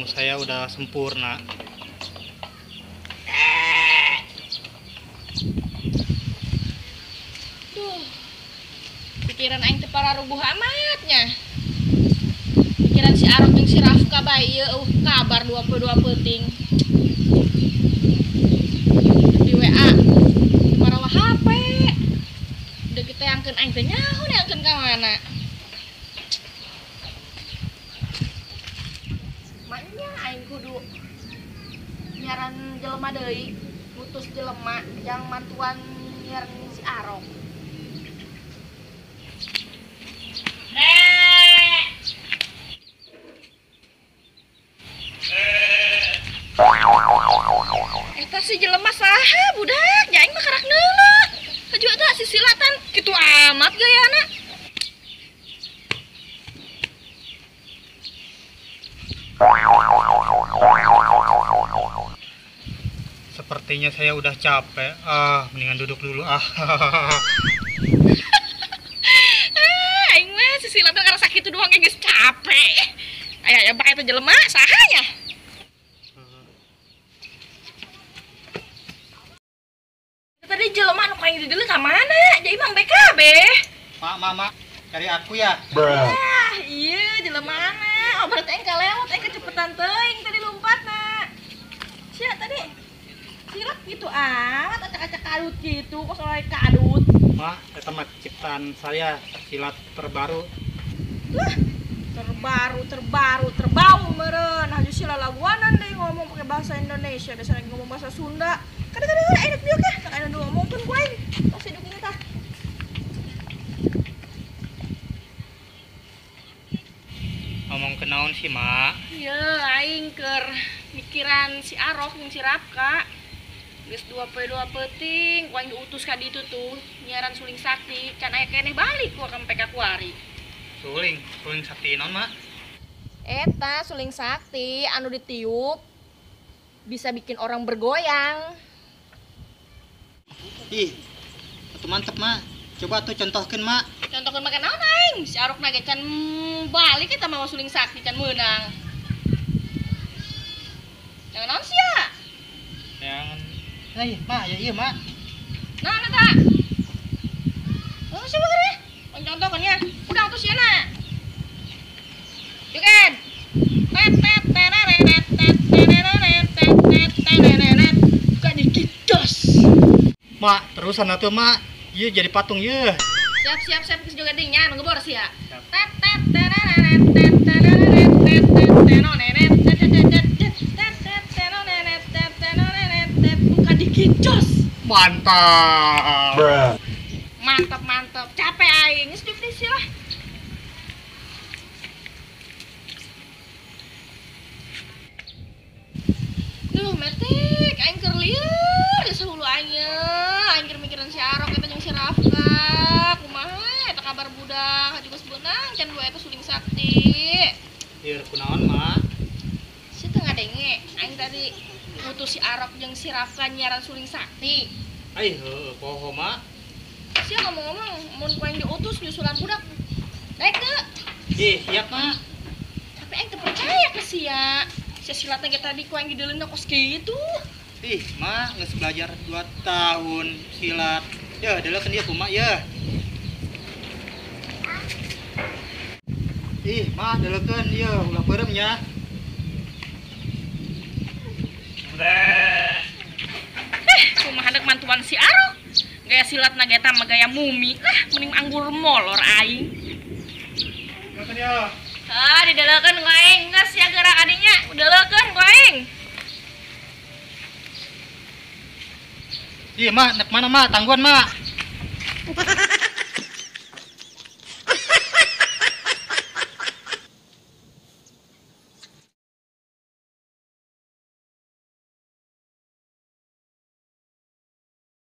Ilmu saya udah sempurna. Duh. Pikiran aing teh pararuguh amatnya. Pikiran si Arok jeung si Rafka bae ieu kabar 22 peuting. Di WA marawa HP. Udah kita yangkeun aing teh nyaho yangkeun ka mana. Maknya aing kudu nyaran jelema deui, ngutus jelema jang mantuan nyaran si Arok. Eta si jelema saha budak, ya aing mah karak neula. Haju eta si silatan kitu amat gayana. Sepertinya saya udah capek. Ah, mendingan duduk dulu ah. Aing mah si silatan karena sakit doang geus capek. Aya ya bae eta jelema saha nya? Tadi jelema anu kayak di ka mana? Jadi Bang BKB. Mak, mama, cari aku ya. Ah, iya jelema mana? Oh, berarti aing kalewat, aing kecepetan teuing tadi lompatna. Sia tadi silat gitu amat, acak-acak kadut gitu, kok soalnya kadut. Mak, eta mah ciptaan saya, silat terbaru. Lah, terbaru, terbau meureun. Haju sila laguanan deui ngomong pakai bahasa Indonesia, biasanya ngomong bahasa Sunda. Kadang-kadang enak dieu kah? Tak ada ngomongkeun ku aing. Tos hidup ieu tah. Ngomong ke naon sih, Mak? Iya, aing keur mikiran si Arok jeung si Rafka. Geus 2 poe 2 peuting, ku aing diutus ka ditu tuh, nyiaran suling sakti, can aya keneh balik ku ka MPK kuari. Suling, suling sakti naon, Mak? Eta suling sakti anu ditiup bisa bikin orang bergoyang. Ih, itu mantep, Mak. Coba tuh contohkeun, Mak. Contohkeun make naon aing? Si Arok na ge can balik eta mah suling sakti can meunang. Jangan naon sia? Jangan. Hei, Mak, ya iya, Mak. Naon eta? Oh, siapa geura? Contohkeun nya. Udah atuh sia na. Joget. Tet tet tereret tet tereret tet tet tereret. Buka dikit dos. Mak, terusan atuh, Mak. Ieu jadi patung ieu. Siap siap siap geus joget deui nya, nu ngebor sia. Tet tet tereret tet tereret tet tet tenonenet tet tet tet tet tet tenonenet tet tenonenet tet. Buka dikit jos. Mantap. Mantap mantap. Capek aing, geus deui lah. Duh, metik aing keur lieur geus hulu aing ye. Aing keur mikiran si Arok eta jeung si Rafka. Kumaha eta kabar budak haju geus beunang can dua eta suling sakti. Ieu kunaon, Mak? Si teu ngadenge, aing tadi ngutus si Arok jeung si Rafka nyiaran suling sakti. Ai heueuh poho, Mak. Sia ngomong-ngomong mun ku aing diutus nyusulan budak. Daek teu? Ih, siap, Mak. Tapi aing teu percaya ke sia. Sia silatna ge tadi ku aing dideuleunna kos kitu. Ih, Mak, geus belajar 2 tahun silat. Ya, deulekeun ieu kumaha ya. Ih, Mak, deulekeun ieu ulah peureum nya. Kumaha deuk mantuan si Arok. Gaya silatna ge eta mah gaya mumi lah, mending anggur molor aing. Deulekeun ya. Ah, dideulekeun ku aing, geus sia geura adinya, deulekeun ku aing. Ih, Mak, nek mana, Mak? Tangguan, Mak.